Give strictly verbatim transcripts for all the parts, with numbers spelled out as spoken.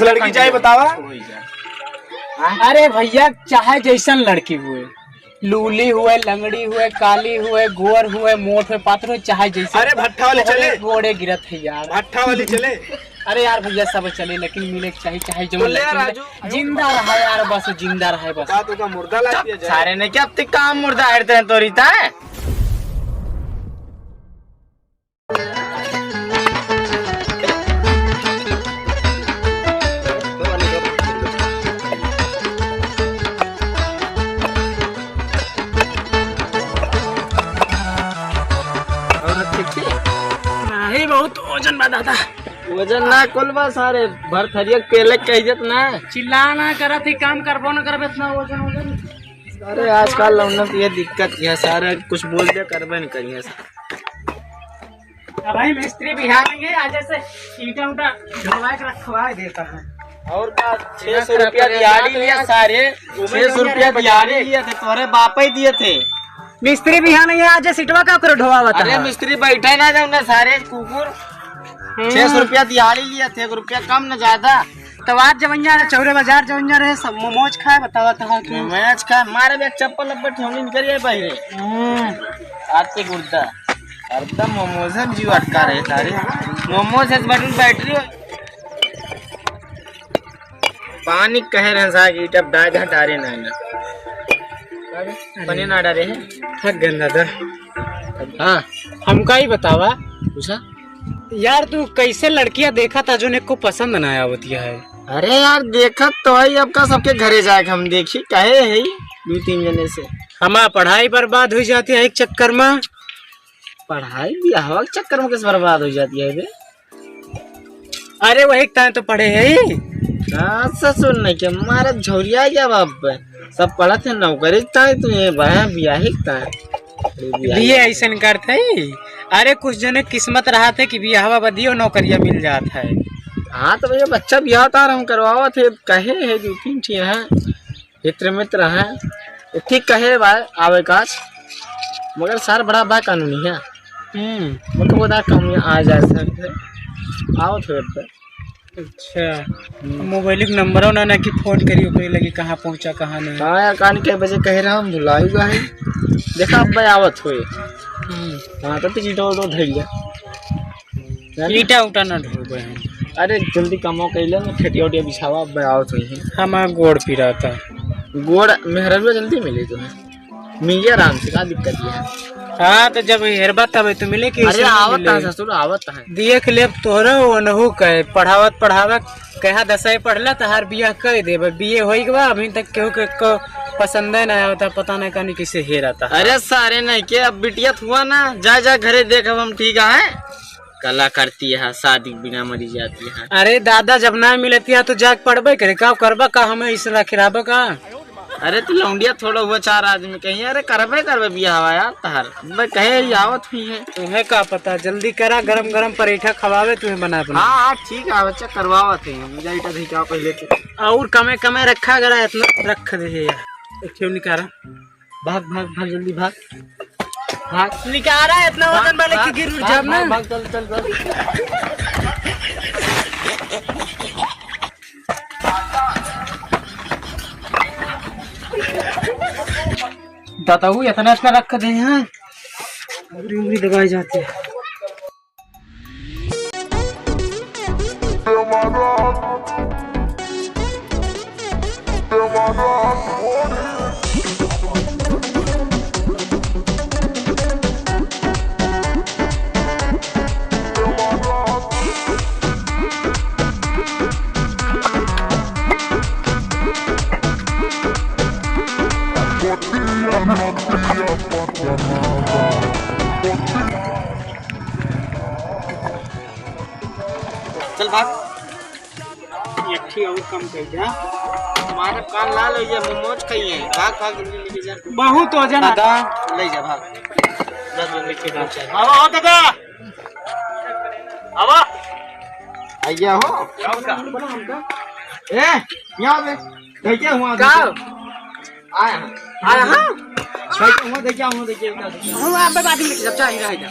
लड़की चाहे बतावा। अरे भैया, चाहे जैसन लड़की हुए, लूली हुए, लंगड़ी हुए, काली हुए, गोर हुए, मोट हुए, पातर हुए, चाहे जैसन। अरे भट्ठा वाली चले। गोड़े गिरत है यार। भट्ठा वाली चले। अरे यार भैया, सब चले, लेकिन मिले के चाही, चाहे जो तो ले लड़की मिले। राजू। जिंदा रहा यार, बस जिंदा रहे बस। का तो का मुर्दा ला दिया जाए। सारे ने क्या अब तक काम मुर्दा हड़ते हैं तोरी ता? नहीं, बहुत वजन बा दादा। वजन ना कुल बा सारे, भर थरिया के पेले कह देत ना। चिल्ला ना करत ही, काम करबो ना करबे इतना वजन वजन। अरे आजकल लौंडन तो ये दिक्कत है सारे, कुछ बोल दे करबे नहीं करिए। अब भाई मिस्त्री बिहार में गए, आज से ईंटा उंटा ढोवा के रखवा देता है। और का, छह सौ रुपया दिहाड़ी लिया सारे, छह सौ रुपया दिहाड़ी लिया थे, तोरे बापे दिए थे। मिस्त्री बिहान नहीं है, आज सीटवा का ओकरे ढोवा बता। अरे मिस्त्री बैठे ना जब ना सारे कुकुर। हम्म। छह सौ रुपया दिहाड़ी लिया थे, एक रुपया कम ना ज्यादा। तो आज जवनिया रहे, चौरे बाजार जवनिया रहे, सब मोमोज खाए, बतावा तो हाँ तू। मोमोज खाए, मारे बे चप्पल लप्पट ठेवनी निकल जाए बाहरे। हम्म। आते गुर्दा। हरदम मोमोज में जीव अटका रहे सारे। मोमोज है बटन बैटरी हो। पानी कहे रहे साहब कि तब डाल दे, डाले ना ना। पानी ना डाले हैं। थक गए दादा। हाँ। हमका ही बतावा। पूछा? यार तू कैसे लड़कियां देखा था जो ने को पसंद ना आवतिया है? अरे यार देखत तो है, अब का सबके घरे जाए हम देखी, कहे है दो तीन जने से। हमार पढ़ाई बर्बाद हो जाती है एक चक्कर में। पढ़ाई बियाहवा के चक्कर में कैसे बर्बाद हो जाती है बे? अरे वही ताए तो पढ़े है। हाँ, ससुर नहीं के मारा झौरिया गया बाप। सब पढ़त है नौकरी ताए, तू ये बड़ा बियाहे ताए। अरे बियाहे बीए ऐसन करत है। अरे कुछ जने किस्मत रहत है कि बियाहवा बदियो नौकरिया मिल जात है। हाँ, तो भैया बच्चा बियाह तार हम करवावत है, कहे है दो तीन ठे हैं। हित्र मित्र हैं, ये ठीक कहे बा आवे काज, मगर सर बड़ा बा कानूनी है। हम्म। मतलब वो दा कानूनी आ जा सकते, आओ थोड़े पे। अच्छा, हम्म। मोबाइल के नंबरो ना, ना कि फोन करी, ओकरे लगे कहाँ पहुँचा, कहाँ नहीं। हाँ यार, कान के बजे कह रहा हम भुलाई हुआ है। देखा, अब मैं आवत हुए। हम्म। हाँ, तो तुझे डो, डो धइल जा। ईटा उटा ना ढोबे हैं। अरे, जल्दी कमाओ, कइले ना, खटिया उटिया बिछावा, अब मैं आवत हुई है। हमार गोड़ पिराता। गोड़ मेहररुआ जल्दी मिले तुम्हें। मिलिए आराम से, का दिक्कत है? हाँ, तो जब हेरबा तब तो मिले कि अरे, ऐसे ना आवत मिले। है ससुर, आवत है। देख लेब तोहरा, ओनहु कहे, पढ़ावत पढ़ावत, कहा दसवीं पढ़ला, तहार बियाह कर देब। बीए होई के बा, अभी तक केहू के को पसंद ना आवता, पता ना कानी कैसे हेरता। अरे सारे नहीं के, अब बिटिया हुआ ना, जा जा घरे देख, अब हम ठीक है। कला करती है, शादी के बिना मरी जाती है। अरे दादा, जब ना मिलती है तो जाके पढ़बे करे, का करबा का, हमें इस रखिराबा का? अरे तू लौंडिया थोड़ा हुआ चार आदमी कहीं, अरे करबे करबे बियाहवा यार तहार। मैं कहे ही आवत हुई है। तुम्हें का पता, जल्दी करा, गरम गरम परेठा खवावे तुम्हें बना बना। हाँ, हाँ, ठीक है, बच्चा करवावत है, हम जाइटा धइका पहले के। और कमे कमे रखा गरा, इतना रख दे यार। एक ठेव निकारा। भाग, भाग, भाग, जल्दी भाग। भाग। निकारा, इतना भाग, वजन वाले भाग, की गिर उड़ भाग, जाब ना। भाग, भाग, चल, चल, चल। दादा, वो इतना, इतना रख दे हैं। उंगली, उंगली दबाई जाती है। चल भाग। एक ठी और कम कर जा। हमारा कान लाल हो गया, मोमोज खाई है। भाग, भाग, जल्दी लेके जा। बहुत वजन है। दादा, ले जा, भाग। दस रुपये की बात है। आवा, आवा, दादा। आवा। आइया हो। क्या होगा? ए, यहाँ पे। देखिए हुआ का? देखिए। आया हाँ। आया हाँ? देखिए हुआ, देखिए हुआ, देखिए। हम आप बात में जब चाहे रहेगा।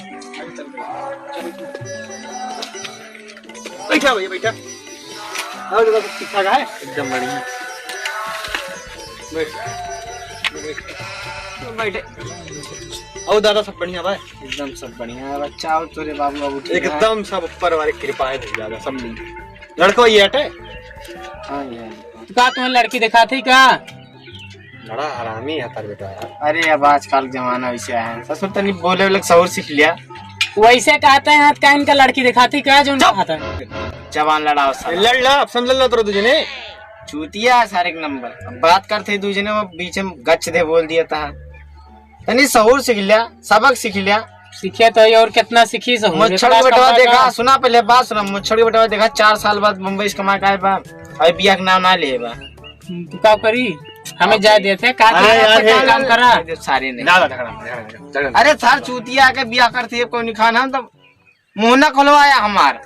बैठा भैया, बैठा। और दादा, सब ठीक ठाक है? एकदम बढ़िया। बैठ। बैठे। और दादा, सब बढ़िया बा? एकदम सब बढ़िया है बच्चा। और तोरे बाबू, बाबू ठीक है? एकदम सब ऊपर वाले कृपा है दादा, सब ठीक। लड़को ये हटे? हाँ, ये है। तो का तुम्हें लड़की दिखाती का? बड़ा हरामी है तार बेटा यार। अरे, अब आजकल के जमाना वैसे है। ससुर, तनी बोले वाले सहूर सीख लिया। वैसे कहते हैं, का इनका लड़की दिखाती का, जो चुप! कहते हैं? जबान लड़ाओ साला। लड़ ला, अब समझ लो तोरा दूजने। चूतिया है सारे एक नंबर। अब बात करते दूजने, वो बीच में गच दे बोल दिया था। तनी सहूर सीख लिया, सबक सीख लिया। सीखे तो ये और कितना सीखी सहूर? मुच्छड़ के बेटवा देखा, सुना पहले बात सुना, मुच्छड़ के बेटवा देखा, चार साल बाद मुंबई से कमा के आए बा, अभी बिया के नाम ना ले बा। हम्म, तो का करी? हमें जाए देते, का अरे करी, यार, का ये काम करा? सारे नहीं। ज्यादा झगड़ा, झगड़ा, झगड़ा। अरे सर, चूतिया आके बिया करती है कोई निखान, हम तो मुंह ना खुलवाया हमार।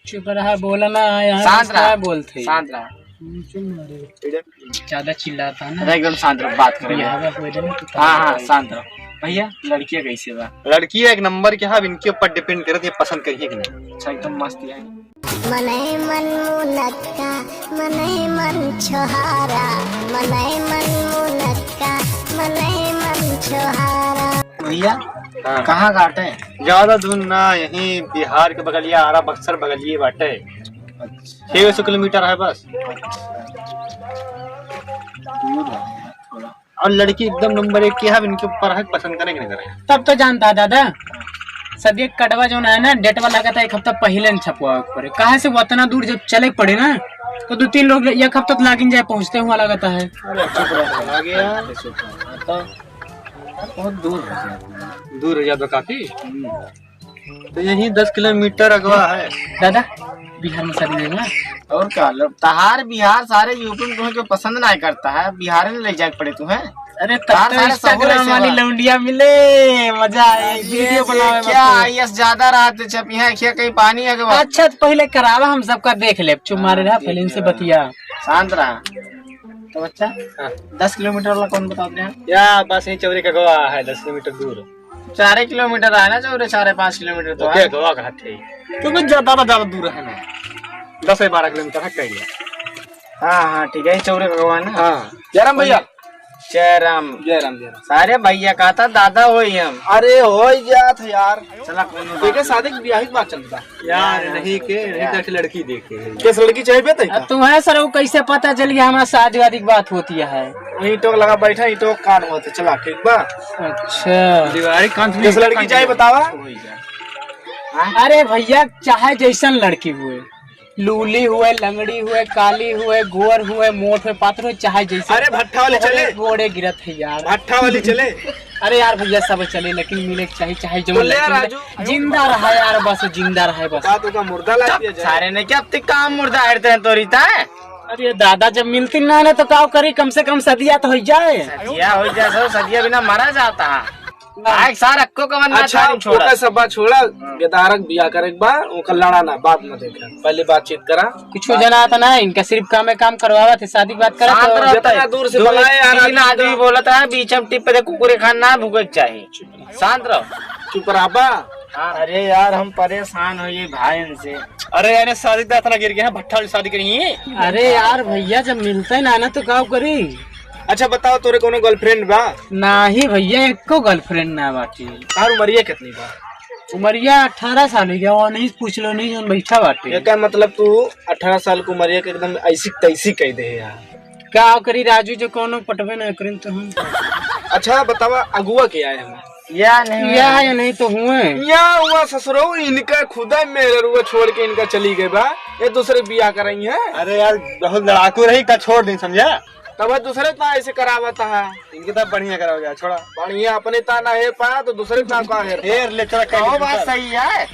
चुप रहा, बोला ना, यहाँ शांत रहा, बोलते हैं। शांत रहा। हम्म, चुप मारे। ज्यादा चिल्लाता है ना। अरे एकदम शांत रहो, बात करेंगे। ये हवा हो जाए ना तो हाँ, हाँ, शांत रहो। भैया, लड़कियाँ कैसे बा? लड़की एक नंबर के है, अब इनके ऊपर depend करे, ये पसंद करिए कि नहीं। अच्छा, एकदम मस्त है। मनई मन मुनक्का, मनई मन छोहारा, मनई मन मुनक्का, मनई मन छोहारा। भैया, हाँ। कहाँ का बाटे? ज्यादा दूर ना, यहीं बिहार के बगलिया, आरा बक्सर बगलिए बाटे। अच्छा। छह सौ किलोमीटर है बस। दूर है थोड़ा। और लड़की एकदम नंबर एक की है, अब इनके ऊपर है, पसंद करें कि नहीं करें? तब तो जानता है दादा, सदिया कटवा जो है ना, डेटवा लगा था एक हफ्ता पहले न छपवा के पड़े। काहे से उतना दूर जब चले पड़े ना, तो दो तीन लोग एक हफ्ता तो लागिन जाए पहुँचते हुआ लगता है। अरे चुप रहो, आ गया। तो बहुत दूर हो गया। दूर हो गया तो काफी। हम्म। तो यही दस किलोमीटर अगवा है। दादा, बिहार में शादी नहीं हुआ? और का, लो, तहार बिहार सारे यूपी में तुम्हें क्यों पसंद ना करता है, बिहार में ले जाके पड़े तुम्हें। अरे, तब तार तो सारे Instagram सहूर ऐसे वाली बा। लौंडिया मिले, मजा आए, अरे, video ये बनावे क्या में। आईएएस ज्यादा रात छप यहाँ क्या कहीं पानी है के बाद? अच्छा, तो पहले करावा, हम सबका देख ले, चुप मारे रहा, हाँ, पहले इनसे बतिया। शांत रहा। तो बच्चा, हाँ। दस किलोमीटर वाला कौन बता रहे हैं? या बस यही चौरे का गवा है, दस किलोमीटर दूर। चारे किलोमीटर है ना, चौरे चारे पाँच किलोमीटर तो ओके, है। गवा का हट है। तो कुछ ज्यादा, ज्यादा दूर है ना, दस से बारह किलोमीटर है, कह लिया। हाँ, हाँ, ठीक है, चौरे का गवा है ना। हाँ, जयराम भैया। जयराम। जयराम, जयराम। सारे भैया कहता दादा होई हम। अरे, होई जात है यार। चला, कोनो बात देखे, नहीं। शादी के ब्याह की बात चलता। यार, नहीं के, नहीं यार। देख लड़की देखे है। किस लड़की चाहिए बे तैका? अब तुम्हें सर वो कैसे पता चल गया हमारा शादी वादी की बात होती है? वहीं टोक लगा बैठा, ही टोक कान होते, चला, ठीक बा? अच्छा। दीवारी कान से किस लड़की चाहिए बतावा? अरे भैया, चाहे जैसन लड़की हुए, लूली हुए, लंगड़ी हुए, काली हुए, गोर हुए, मोट हुए, पातर हुए, चाहे जैसे अरे भट्ठा वाली चले। गोड़े गिरत है यार। भट्ठा वाली चले। अरे यार भैया, सब चले, लेकिन मिले के चाही, चाहे जवन तो ले लड़की मिले। राजू। जिंदा रहा यार, बस जिंदा रहे बस। का तो का मुर्दा ला दिया जाए? सारे ने क्या अब तक काम मुर्दा हड़ते हैं तोरी ता? अरे दादा, जब मिलती ना ना तो का करी, कम से कम सदिया तो हो जाए। सदिया हो जाए, सो सदिया बिना मरा जाता है। ना। आए सारा को कवन ना अच्छा, तारीफ छोड़ा। ओकर सब बात छोड़ा, हाँ। बेदारक बिया करे के बा, ओकर लड़ा ना, बात मत देख, पहले बातचीत करा। कुछ जना था ना, इनका सिर्फ काम में काम करवावा थे, शादी की बात करा शांत तो रहो। जितना दूर से दो बुलाए यार, तीन आदमी आदमी का। बोलत है, बीच में टिप पे कुकुरे खान ना भूके के चाही। शांत रहो। चुप रह बा। हाँ। अरे यार, हम परेशान हो ये भाई इनसे। अरे यार, शादी तो इतना गिर गया है, भट्ठा वाली शादी करी है। अरे यार भैया, जब मिलते ना ना तो का करी? अच्छा बताओ, तोरे कोनो girlfriend बा? नाही भैया, एको girlfriend ना बाटी। तार उमरिया कितनी बा? उमरिया अठारह साल हो गया, वो नहीं पूछ लो, नहीं जौन बैठा बाटे। ये क्या मतलब, तू अठारह साल की उमरिया के एकदम ऐसी तैसी कह दे यार। का करी राजू, जो कोनो पटवे ना करिन तो हम। अच्छा बतावा, अगुआ के आए हम? या नहीं या हुआ। या नहीं तो हुए। या हुआ ससुरो, इनका खुदा मेहररुआ छोड़ के इनका चली गई बा, ये दूसरे बियाह कराई है। अरे यार, बहुत लड़ाकू रही, का छोड़ दी, समझा? तब दूसरे तो ऐसे करावत है। इनके तो बढ़िया कराओ यार, छोड़ा। बढ़िया अपने ता ना है पा, तो दूसरे ता का है पा। फिर ले चला, कहो, बात सही है।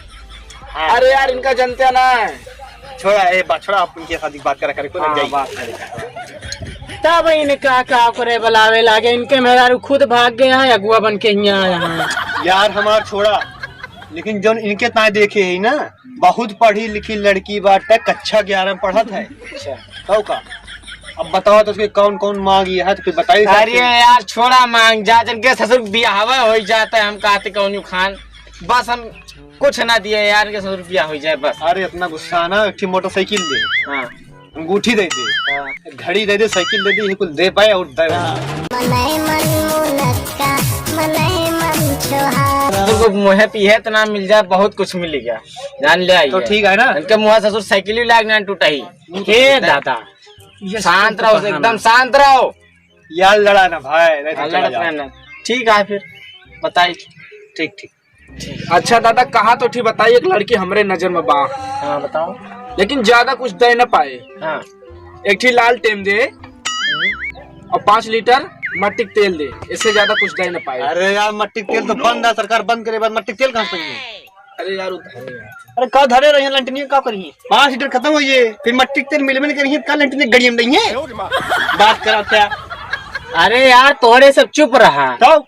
हाँ। अरे यार, इनका जनते ना है। छोड़ा, ए, बा-, छोड़ा, आप उनके साथ बात करा करे, कोई हाँ, जाइए। बात करे। तब इनका का करे बुलावे लागे, इनके मेहरारू खुद भाग गया है, अगुआ बन के हियाँ आया है। यार, हमार छोड़ा, लेकिन जौन इनके ताए देखे है ना, बहुत पढ़ी लिखी लड़की बाटे, कक्षा ग्यारह में पढ़त है। अच्छा। तब का? अब बताओ तो उसके कौन कौन मांग ये है, तो फिर बताइए साहब अरे फिर। यार, छोड़ा मांग, जा, जिनके ससुर बियाहवा हो जाता है, हम कहते कौन खान, बस हम कुछ ना दिए यार, के सौ रुपया हो जाए बस। अरे इतना गुस्सा ना, एक ठे मोटरसाइकिल दे। हाँ। अंगूठी दे दे, हाँ। घड़ी दे दे, साइकिल दे दे, ये कुल दे पाए और दे। मनई मन मुनक्का, मनई मन छोहार। तुमको मोहे पीहे इतना मिल जाए, बहुत कुछ मिल गया। जान ले आई तो है। ठीक है ना? इनके मुँह ससुर साइकिल ही लाग ना टूटा ही। वो तो हे ठीक है। दादा, ये शांत सब रहो, तो एकदम शांत रहो। यार लड़ा ना भाई, नहीं तो हाँ, चला लड़त जाओ। रहना। ठीक है फिर, बताई। ठीक, ठीक। अच्छा दादा, कहा तो ठीक बताई, एक लड़की हमरे नजर में बा। हाँ, बताओ। लेकिन ज्यादा कुछ दे न पाए। हाँ। एक ठी लालटेन दे हम्म। और पाँच लीटर मट्टी के तेल दे, इससे ज्यादा कुछ दे न पाए। अरे यार, मट्टी के तेल तो बंद है, सरकार बंद करे बाद मट्टी के तेल कहाँ से पाएंगे? अरे यार, उधारे यार। अरे का धरे रही है, लंटनिया का करी? पाँच लीटर खत्म हो ये, फिर मट्टी के तेल मिलबे नहीं करी है, का लंटनिया गड़िया में नहीं है? बात करा क्या? अरे यार, तोहरे सब चुप रहा। तो?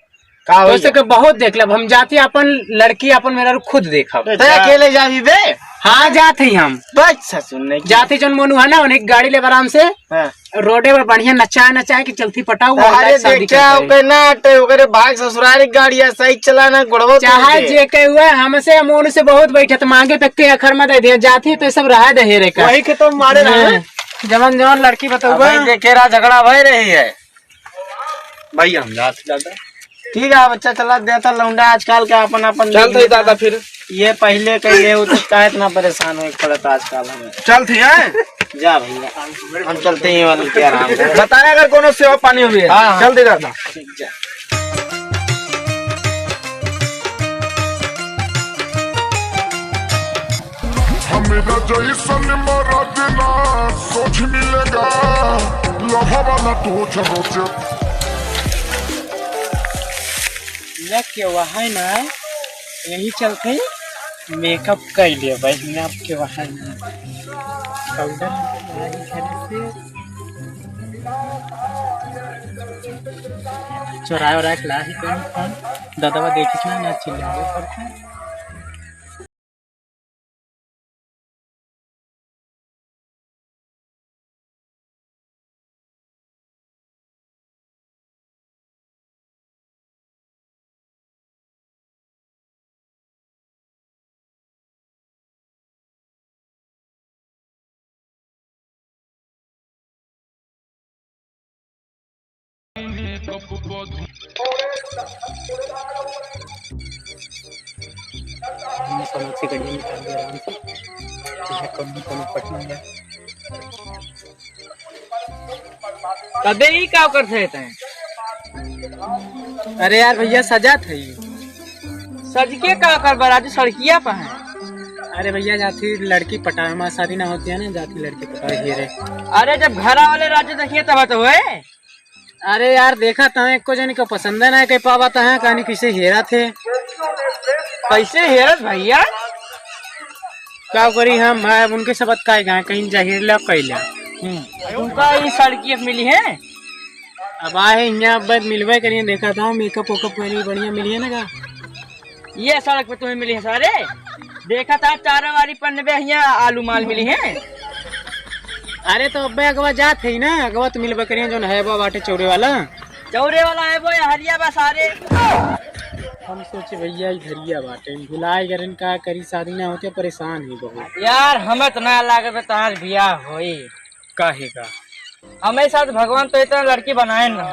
का हो तो गया? के बहुत देख लेब, हम जाती अपन लड़की, अपन मेरा खुद देखब। अरे तय जा। अकेले जाबी बे? हाँ, जात ही हम। बस ससुर ने की। जाती जौन मोनू है ना, उन्हें गाड़ी ले आराम से। हाँ। रोडे पर बढ़िया नचाए नचाए के चलती पटाऊ, अरे शादी देखा, करते हैं। ओके ना अटे, ओकरे भाग ससुराल की गाड़ी है, सही चला ना, गुड़वो चाहे टूट दे। जे के हुए, हमसे हम उनसे बहुत बैठे, तो मांगे पे के अखर में दे दिया, जाती तो सब रहा दे रे का। वही के तो मारे रहा। हाँ, जवन जवन लड़की बताऊबा। अबे देखे रहा, झगड़ा भई रही है। भैया हम जात दादा। ठीक है बच्चा, चला देता लौंडा आजकल का अपन अपन चल देख थे लेता। दादा फिर। ये पहिले कह ले, वो तो का इतना परेशान हो पड़ता आजकल हमें। चल थे हैं? जा भैया, हम चलते हैं वाले के आराम से। बताया अगर कोनो सेवा पानी हुई है। हाँ, हाँ। चल दे दादा। ठीक, जा। हमरा जैसन मरद ना सोच मिलेगा, लहवा ना टोच रोच। ना के वहाँ ना, यही चलते makeup कर ले भाई, ना के वहाँ ना। पाउडर लाई घर से। चोराए ओराए के लाई कौन कौन? दादा देखिस ना, ना चिल्लावे पड़ता। हम समझ से गड्डी निकाल दिया आराम से। ठीक है, कम, कम पटना में। तबे ही का करत है तैं? अरे यार भैया, सजात है। सज के का करबा राजू, सड़किया पर है। अरे भैया, जाती लड़की पटावे, हमार शादी ना होती है ना, जाती लड़की पटावे हेरे। अरे जब घरा वाले राजू देखिए तब तो होए। अरे यार, देखा तहाँ एको जनी को पसंद ना है, कहीं पावा तहाँ कहानी कैसे हेरा थे। कैसे हेरत भैया? का करी हम, अब उनके सबत का गाय कहीं जाहिर ले, कहीं ले। हम्म। उनका ई सड़की मिली है? अब आए हैं यहाँ, अब मिलवे करिए, देखा था makeup वेकअप करी बढ़िया मिली है ना का? ये सड़क पे तुम्हें मिली है सारे? देखा था चारों वाली पन्नबे हियाँ आलू माल मिली है। अरे तो अब्बे अगवा जात है ना, अगवा तो मिलबे करिए जौन है बा बाटे चौरे वाला। चौरे वाला है वो या हरिया बा सारे। हम सोचे भैया ई घरिया बाटे, भुलाए गरन का करी, शादी ना होते, परेशान ही बहुत। यार हमें तो ना लागे बे तहार बियाह होई। काहे का? हमें साथ भगवान तो इतना लड़की बनाए ना।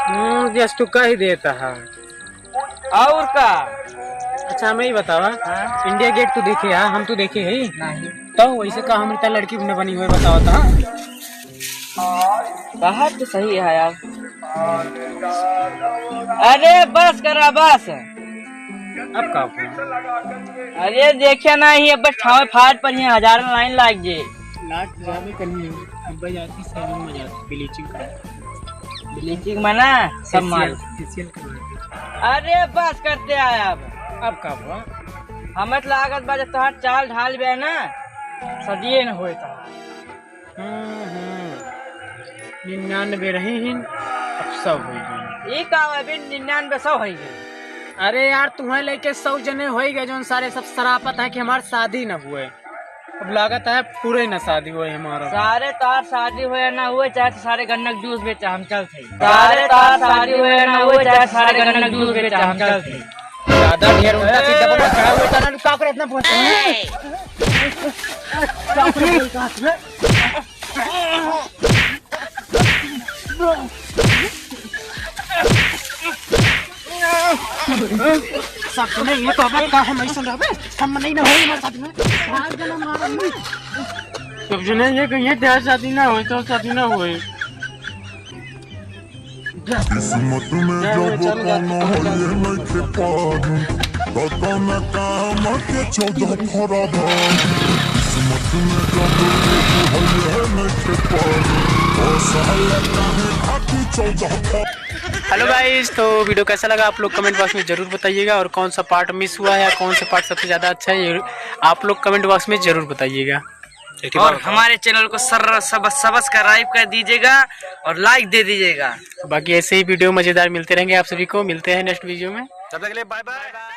हम्म, जस तू कह देता है। और का? अच्छा, हमें ही बतावा, हाँ? इंडिया गेट तू देखे है? हम तो देखे ही नहीं। तो वैसे का हम इतना लड़की न बनी हुए बतावा था? बात तो सही है यार। अरे बस करा बस। अब का हुआ? अरे देखे ना ही, अब बस ठावे फाट पर ही हजारों लाइन लाग जे। लाट जावे कहीं, अब जाती सैलून में जाती, bleaching करा। Bleaching में ना सब मार। Facial, facial करवा दे। अरे बस करते आए अब। अब का हुआ? हमें तो लागत बा जब तोहार चाल ढाल बे ना, सदिये न होए तोहार। हम्म, हम्म। निन्यानवे रही हिन, अब सौ होइ गई। ई का हुआ बे, निन्यानवे सौ होइ गई? अरे यार, तुम्हें लेके सौ जने होइ गए, जौन सारे सब सरापत हैं कि हमार शादी न हुए। अब लागत है पूरे न शादी हुए हमारा। सारे तार शादी हुए ना हुए, चाहे तो सारे गन्ना के जूस बेचा, हम चलत हई। सारे तार शादी हुए ना हुए, चाहे सारे गन्ना के जूस बेचा, हम चलत हई। ज्यादा ढेर उल्टा सीधा बकवास चढ़ा हुआ, इतना का करे, इतना पहुंचा है? साथ में ये तो अब का हम ऐसा रहबे, हम नहीं ना होई हमारे साथ में। आज जन्म मारम नहीं। जब जने ये कहिए, तेरा शादी ना होई, तो शादी ना होई। किस्मत में जब कौनो होइए नइखे पारी, तो कौन काम के चौदह फरवरी। किस्मत में जब कुछ होइए नइखे पारी, तो साले काहे खातिर चौदह फरवरी। हेलो गाइस, तो वीडियो कैसा लगा आप लोग कमेंट बॉक्स में जरूर बताइएगा, और कौन सा पार्ट मिस हुआ है या कौन सा पार्ट सबसे ज़्यादा अच्छा है, ये आप लोग कमेंट बॉक्स में जरूर बताइएगा। एक और बार बताओ। हमारे चैनल को सर-, सब-, सब्सक्राइब कर दीजिएगा और लाइक दे दीजिएगा। बाकी ऐसे ही वीडियो मज़ेदार मिलते रहेंगे आप सभी को। मिलते हैं नेक्स्ट वीडियो में। तब तक के लिए बाय बाय।